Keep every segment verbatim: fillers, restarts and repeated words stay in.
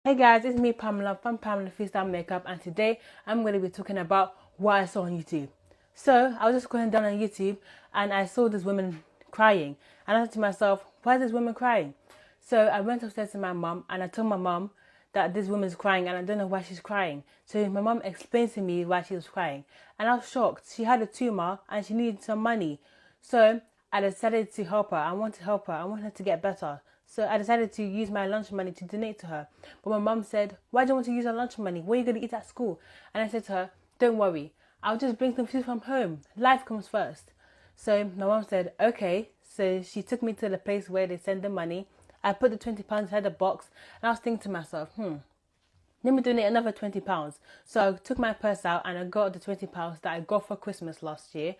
Hey guys, it's me, Pamela, from Pamela Freestyle Makeup, and today I'm going to be talking about what I saw on YouTube. So I was just going down on YouTube and I saw this woman crying, and I thought to myself, "Why is this woman crying?" So I went upstairs to my mom and I told my mom that this woman's crying and I don't know why she's crying. So my mom explained to me why she was crying, and I was shocked. She had a tumor and she needed some money. So I decided to help her. I want to help her. I want her to get better. So I decided to use my lunch money to donate to her. But my mom said, "Why do you want to use your lunch money? What are you going to eat at school?" And I said to her, "Don't worry. I'll just bring some food from home. Life comes first." So my mom said, "Okay." So she took me to the place where they send the money. I put the twenty pounds inside the box, and I was thinking to myself, "Hmm, let me donate another twenty pounds." So I took my purse out and I got the twenty pounds that I got for Christmas last year,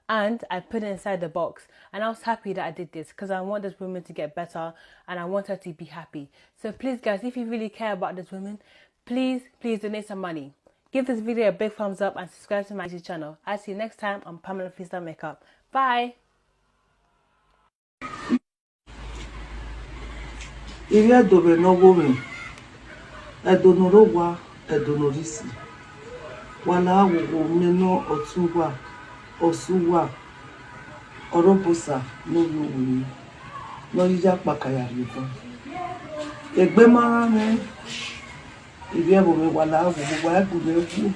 and I put it inside the box. And I was happy that I did this because I want this woman to get better and I want her to be happy. So please, guys, if you really care about this woman, please, please donate some money. Give this video a big thumbs up and subscribe to my YouTube channel. I'll see you next time on Pamela Freestyle Makeup. Bye. Iri Edo vhe ne ọgho mwẹ, Edo ne ọ rre owa, Edo ne ọ rre isi. Wa la ghwoghwo mẹ nọ ọtẹn uwa, ọsẹ uwa, ọ rẹ Ọbosa ne ovbi uwevwi, ne ọ rẹ Iyakpaka ya rhiobọ. Egbe ma ra mwẹ, ivbi ẹvbo mwẹ, wa la ghwoghwo, wa gu mwẹ ghwu.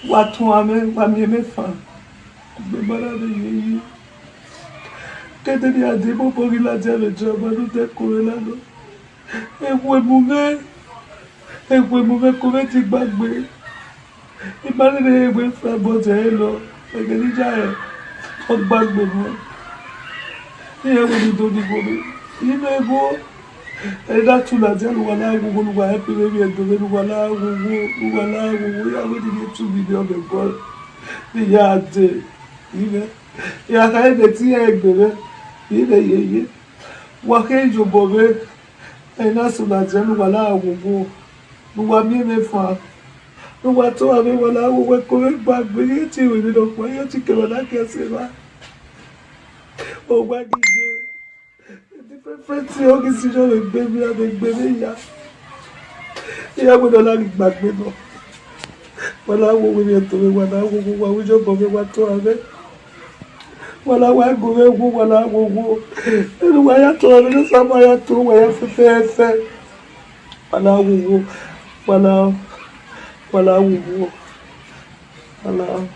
Wa tọn ame, wa miẹn mẹ fan. Egbe ma ra mwẹ yeye. Kẹdẹ ne a dẹ emọ obọ ghi ladian vbe drama ne u dẹ ko mwẹ na nọ. Ekhue mu mwẹ, ekhue mu mwẹ, ko mwẹ di gbagbe. I ma rẹn ne ekhue fra bọdẹ ẹre nọ, ẹghẹ ne I ya rẹn, ọ gbagbe mwẹ. Iran wẹ ne I do ni igho mwẹ, I mwẹ igho. Ẹre na tu ladian ne uwa na ghwoghwo, ne uwa help mwẹ vbe Ẹdo mwẹ, ne uwa na ghwoghwo, ne uwa na ghwoghwo. Iran wẹ ne I rhie two million vbe obọ, ne I ya dẹ, I mwẹ. Iran khare ne te iran egbe mwẹ, I mwẹ yeye. Wa khe ye obọ mwẹ, ẹre na sẹ ladian ne uwa na ghwoghwo, ne uwa miẹn mwẹ fan, ne uwa tọn ame, wa la ghwoghwo, ẹko mwẹ gbagbe, I te ru emwi nọkpa, I te kẹ emwa na khian sẹ evba. Owa gege, different thing, ọ ghi si yọ vbe egbe mwẹ, vbe egbe mwẹ ya. Iran wẹ ne ọ na ghi gbagbe nọ. Wa la ghwoghwo vbe Ẹdo mwẹ, wa la ghwoghwo, wa ru iyobọ mwẹ, wa tọn ame. Wa la wa gu mwẹ ghwu, wa la ghwoghwo. Ẹre uwa ya tọn ame, ne Osa ma ya tọn uwa ya fẹfẹfẹ. Wa la ghwoghwo, wa la, wa la ghwoghwo, wa la.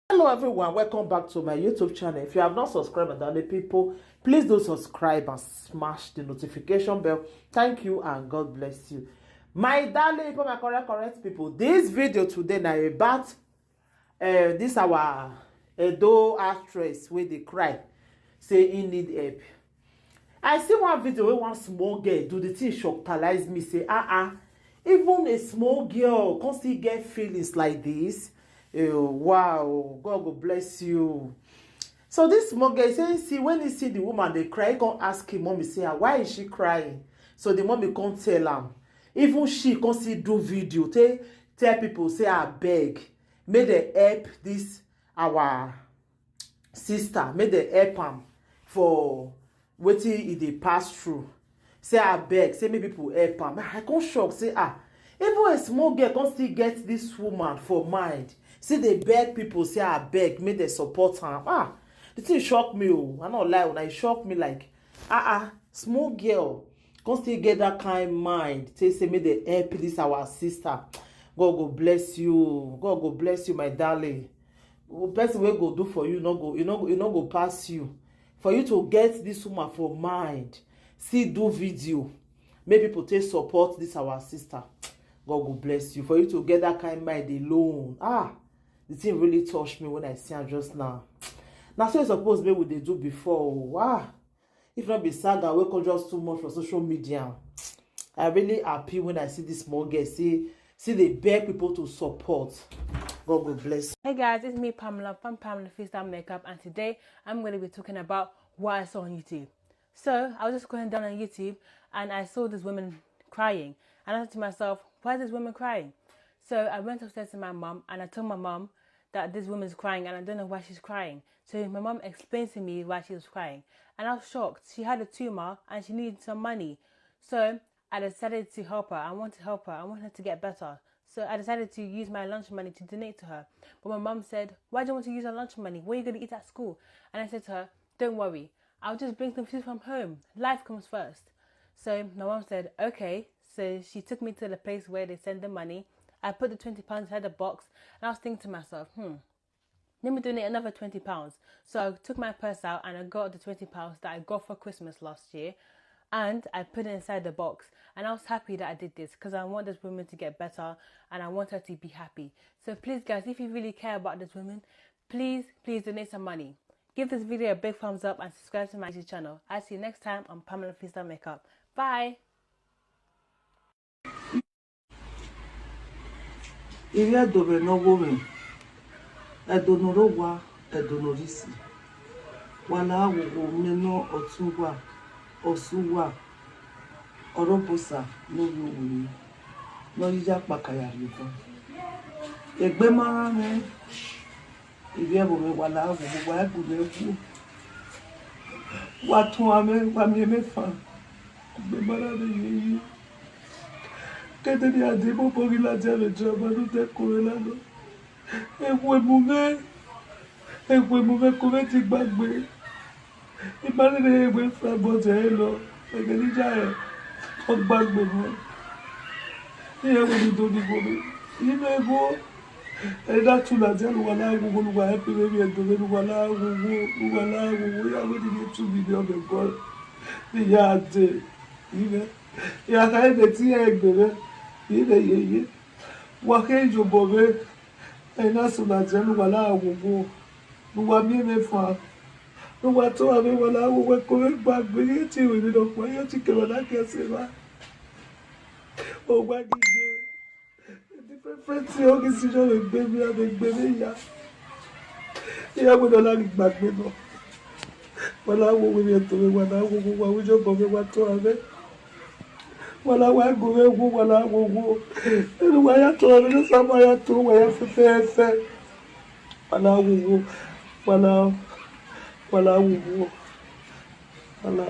Hello everyone, welcome back to my YouTube channel. If you have not subscribed, my darling people, please do subscribe and smash the notification bell. Thank you and God bless you. My darling people, my correct, correct people, this video today na about uh, this our Edo actress wey dey cry, say he need help. I see one video wey one small girl do, the thing shockalize me, say, ah ah, even a small girl come still get feelings like this. Oh, wow, God go bless you. So this small girl say, see, when he see the woman dey cry, he come ask him mommy, say, ah, why is she crying? So the mommy come tell am. Even she come still do video, tell, tell people, say, abeg, make dem help this our sister, make dem help am for wetin e dey pass through. Say, abeg, say make people help am. I come shock, say, ah, even a small girl come still get this woman for mind, still dey beg people, say, abeg, make dem support am. Ah, the thing shock me o. I no lie, una, e shock me like, ah ah, small girl come still get that kind mind, say, say make dem help this our sister. God go bless you, God go bless you, my darling. Person wey go do for you no go, e no go, e no go pass you. For you to get this woman for mind, still do video, make people take support this our sister. God go bless you. For you to get that kind mind alone, ah, the thing really touch me when I see am just now. Na so e suppose make we dey do before o. Ah, if not be saga wey come just too much for social media, I really happy when I see this small girl say, see, dey beg people to support. God go bless. Hey guys, it's me, Pamela, from Pamela Freestyle Makeup, and today I'm going to be talking about what I saw on YouTube. So I was just going down on YouTube and I saw this woman crying, and I thought to myself, "Why is this woman crying?" So I went upstairs to my mom and I told my mom that this woman's crying and I don't know why she's crying. So my mom explained to me why she was crying. And I was shocked. She had a tumor and she needed some money. So I decided to help her. I want to help her. I want her to get better. So I decided to use my lunch money to donate to her. But my mom said, "Why do you want to use your lunch money? What are you going to eat at school?" And I said to her, "Don't worry. I'll just bring some food from home. Life comes first." So my mom said, "Okay." So she took me to the place where they send the money. I put the twenty pounds inside the box and I was thinking to myself, "Hmm, let me donate another twenty pounds." So I took my purse out and I got the twenty pounds that I got for Christmas last year and I put it inside the box. And I was happy that I did this because I want this woman to get better and I want her to be happy. So please, guys, if you really care about this woman, please, please donate some money. Give this video a big thumbs up and subscribe to my YouTube channel. I'll see you next time on Pamela Fista Makeup. Bye! Iri Edo be no wo me. Edo no ro wa, Edo no risi. Wala wo wo me no otu wa, osu wa. Orobosa no yo wo me. No ya pakaya yo. Egbe mara me. Iri Edo me wala wo wo wa gu me wo. Wa tun ame, wa mi me fa. Egbe mara me ye ye. Kedere adị ebe ụbọgị na-adị ebe ji ọma n'ụdị ekwuwe na nọ. Egwu emume, egwu emume kome ti gbagbe. Ìbálẹ̀ egbe fẹ́ bọ́jẹ̀ ẹ lọ, ẹ̀gẹ́ níjà ẹ̀, ọ gbagbe mọ́. Ihe egwu bido n'igbo mi. Ime ego, ẹ dá tula jẹ́ lùwà láàgùn, lùwà ẹ pèrè mi ẹ̀dùn mi, lùwà láàgùn, lùwà láàgùn, ya wé ni two million ẹ̀gọ́. Ìyá àdè, ìrẹ́. Ìyàtà èdè tí ẹ gbèrè yìí lè yẹyẹ. Wà kí ìjọba mi ẹ̀yìn náà sùn láti ẹnu wà láàwòwò. Lùwà mí mi fà. Lùwà tó wà mí wà láàwòwò kò rí gbà gbé yé tí ìwé mi lọ pọ̀ yé tí kẹwàá láti ẹsẹ̀ wá. Ó gbá gígé. Different friends tí ó kì í sí ìjọba gbé mi àbẹ̀ gbé mi yá. Ìyá gbọ́dọ̀ láti gbàgbé náà. Wala wo wo mi to me wala wo wo wa wo jo bo me wa to ave. Wala wa go we wo wala wo wo. Enu wa ya to me no sa ma ya to wa ya fe fe fe. Wala wo wo. Wala wala wo wo. Wala.